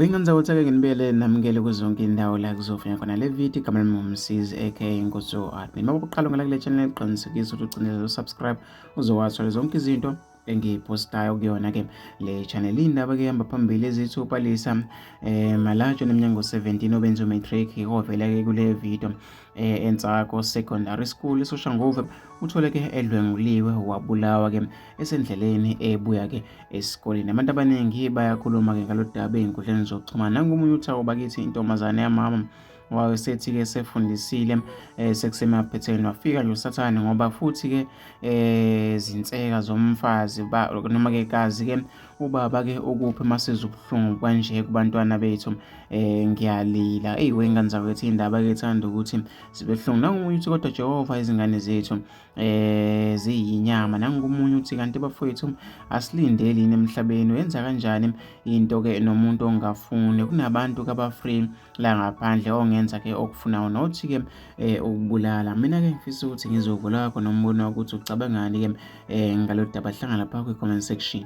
Wengane zakwethu ake nginibele namukele kuzonke indawo la kuzofika khona le video. Igama lami nguMsizi aka Nkosi Admin. Uma uqala ungena kule channel, qinisekisa ukuthi ucinezele usubscribe uzowathola zonke izinto engiyipostayo kuyona ke le channel. Indaba ke ihamba phambili ezithi uPalesa Malajo neminyaka 17 obenza umatric ovela ke kule video eNtsako Secondary School eSoshanguve uthole ke edlwenguliwe wabulawa ke esendleleni ebuya ke esikoleni. Abantu abaningi bayakhuluma ke ngalolu daba ey'nkundleni zokuxhumana. Nangomunye uthi bakithi intombazane yamama wayesethi ke sefundisile sekusemaphethelweni wafika nje usathane ngoba futhi ke zinseka zomfazi noma ke kazi ke ubaba ke ukuphi masiza ubuhlungu kanje kubantwana bethu. Ngiyalila eyi wengane zakwethu, indaba ke ethanda ukuthi sibe buhlungu. Nangomunye uthi kodwa Jehova izingane zethu ziyinyama. Nangomunye uthi kanti bafowethu asilindeli yini emhlabeni, wenza kanjani into ke nomuntu ongafuni? Kunabantu kaba-free la ngaphandle ongenza ke okufunayo nothi ke ukubulala. Mina ke ngifisa ukuthi ngizovula kwakho nombono ukuthi ucabangani ke ngalolu daba. Hlangana lapha kwi-comment section.